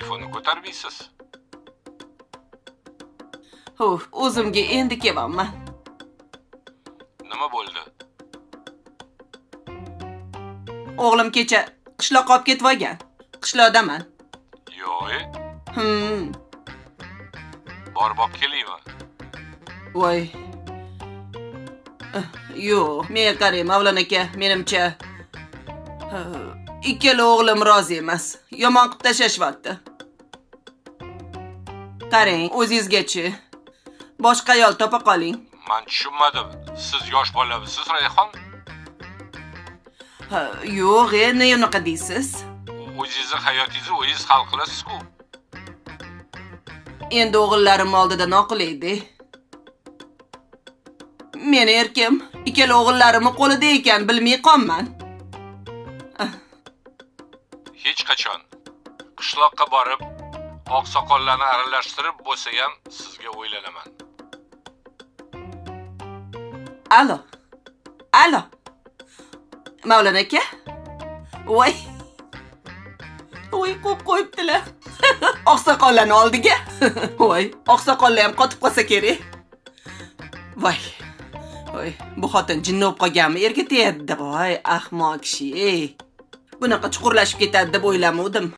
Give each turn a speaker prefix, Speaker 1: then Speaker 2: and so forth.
Speaker 1: Telefonni ko'tarmaysiz.
Speaker 2: Uf, o'zimga endi kelyapman.
Speaker 1: Nima bo'ldi?
Speaker 2: O'g'lim kecha qishloqqa olib ketib olgan. Qishloqdaman.
Speaker 1: Yo'q, e? Borib olib kelaymi?
Speaker 2: Voy. Yo'q, menga qarang, Mavlon aka, menimcha ikkala o'g'lim rozi emas. Yomon qilib tashlashyapti. Qarang, o'zingizgachi. Boshqa ayol topa qoling.
Speaker 1: Man tushunmadim. Siz yosh bolamisiz, Rayhon?
Speaker 2: Ha, yo'q, ne unaqa deysiz?
Speaker 1: O'zingizni hayotingizni o'zingiz hal qilasiz-ku.
Speaker 2: Endi o'g'illarim oldida noqulaydi. Meni erkim ikkala o'g'illarimni qo'lida ekan, bilmay qolman.
Speaker 1: Hech qachon qishloqqa borib, oqsoqollarni aralashtirib bo'lsa ham sizga o'ylanaman.
Speaker 2: Alo. Alo. Mavlon aka? Voy. Voy, qo'yib qo'yibdilar. Oqsoqollarni oldiga. Voy, oqsoqollar ham qotib qolsa kerak. Voy. Voy, bu xotin jinni bo'lib qolganmi? Erga tegadi. Voy, ahmoq kishi. Ey. Bunaqa chuqurlashib ketadi deb o'ylamavdim.